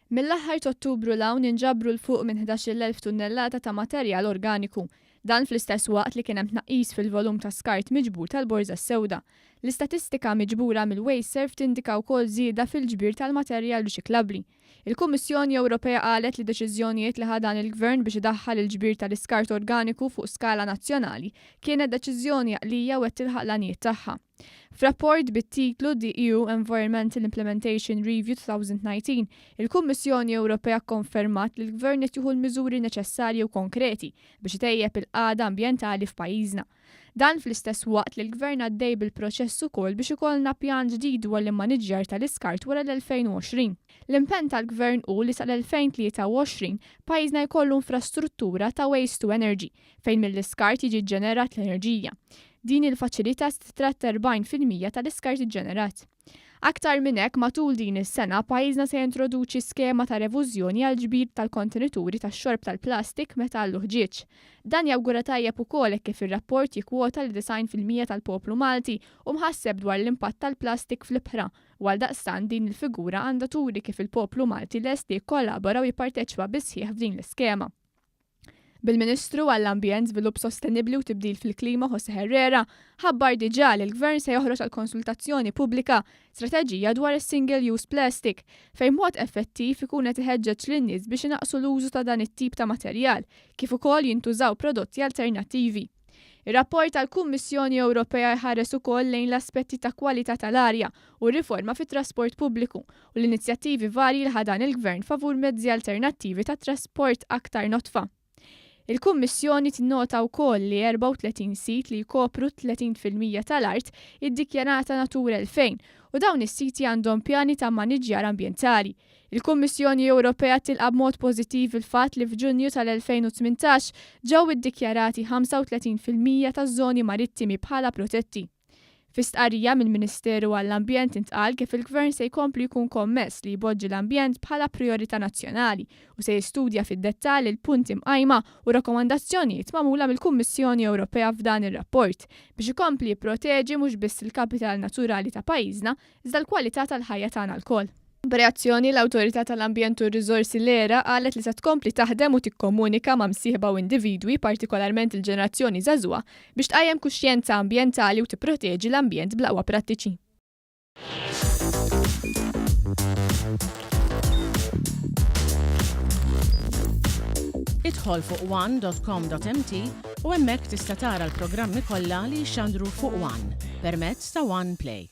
Mill-aħħar t'Ottubru 'l hawn inġabru 'l fuq minn 11,000 tunnellata ta' materjal organiku. Dan fl-istess waqt li kien hemm tnaqqis fil-volum ta' skart miġbur tal-borża s-sewda. L-istatistika miġbura mill-WasteServ tindika wkoll żieda fil-ġbir tal-materjal riċiklabbli. Il-Kummissjoni Ewropea qalet li deċiżjonijiet li ħa dan il-Gvern biex idaħħal il-ġbir tal-iskart organiku fuq skala nazzjonali kienet deċiżjoni għaqlija u qed tilħaq l-għanijiet tagħha. F'rapport bit-titlu The EU Environmental Implementation Review 2019, il-Kummissjoni Ewropea kkonfermat li l-Gvern qed jieħu l-miżuri neċessarji u konkreti biex itejjeb il-qagħda ambjentali f'pajjiżna. Dan fl-istess waqt li l-Gvern għaddej bil-proċess ukoll biex ikollna pjan ġdid dwar l-immaniġġjar tal-iskart wara l-2020. L-impenn tal-Gvern hu li sal-2023 pajjiżna jkollu infrastruttura ta' waste to energy fejn mill-iskart jiġi ġġenerat l-enerġija. Din il-faċilità se titratta 40% tal-iskart iġġenerat. Aktar minn hekk, matul din is-sena, pajjiżna se jintroduċi skema ta' revużjoni għall-ġbir tal-kontenituri tax-xorb tal-plastik, metall u ħġieġ. Dan jawgura tajjeb ukoll hekk kif ir-rapport jikkwota li 90% tal-poplu Malti hu mħasseb dwar l-impatt tal-plastik fl-ibħra u għaldaqstant din il-figura għandha turi kif il-poplu Malti lest li jikkollabora u jipparteċipa bis-sħiħ f'din l-iskema. Bil-Ministru għall-Ambjent, Żvilupp Sostenibbli u Tibdil fil-Klima José Herrera ħabbar diġà li l-Gvern se joħroġ għal konsultazzjoni pubblika strateġija dwar is-single use plastic fejn b'mod effettiv ikun qed iħeġġeġ lin-nies biex inaqqsu l-użu ta' dan it-tip ta' materjal kif ukoll jintużaw prodotti alternattivi. Ir-rapport tal-Kummissjoni Ewropea jħares ukoll lejn l-aspetti ta' kwalità tal-arja u r-riforma fit-trasport pubbliku u l-inizjattivi varji li ħa dan il-Gvern favur mezzi alternattivi ta' trasport aktar nodfa. Il-Kummissjoni tinnota wkoll li 34 sit li jkopru 30% tal-art iddikjarata Natura 2000 u dawn is-siti għandhom pjani ta' mmaniġġjar ambjentali. Il-Kummissjoni Ewropea tilqa' b'mod pożittiv il-fatt li f'Ġunju tal-2018 ġew iddikjarati 35% taż-żoni marittimi bħala protetti. Fi stqarrija mill-Ministeru għall-Ambjent intqal kif il-Gvern se jkompli jkun kommess li jpoġġi l-ambjent bħala prijorità nazzjonali u se jistudja fid-dettall il-punti mqajma u rakkomandazzjonijiet magħmula mill-Kummissjoni Ewropea f'dan ir-rapport biex ikompli jipproteġi mhux biss il-kapital naturali ta' pajjiżna iżda l-kwalità tal-ħajja tagħna lkoll. B'reazzjoni, l-Awtorità tal-Ambjent u r-Riżorsi l-ERA qalet li se tkompli taħdem u tikkomunika ma' msieħba u individwi, partikolarment il-ġenerazzjoni żagħżugħa, biex tqajjem kuxjenza ambjentali u tipproteġi l-ambjent bl-aqwa prattiċi. Idħol fuq one.com.mt u hemmhekk tista' tara l-programmi kollha li jixxandru fuq One permezz ta' One Play.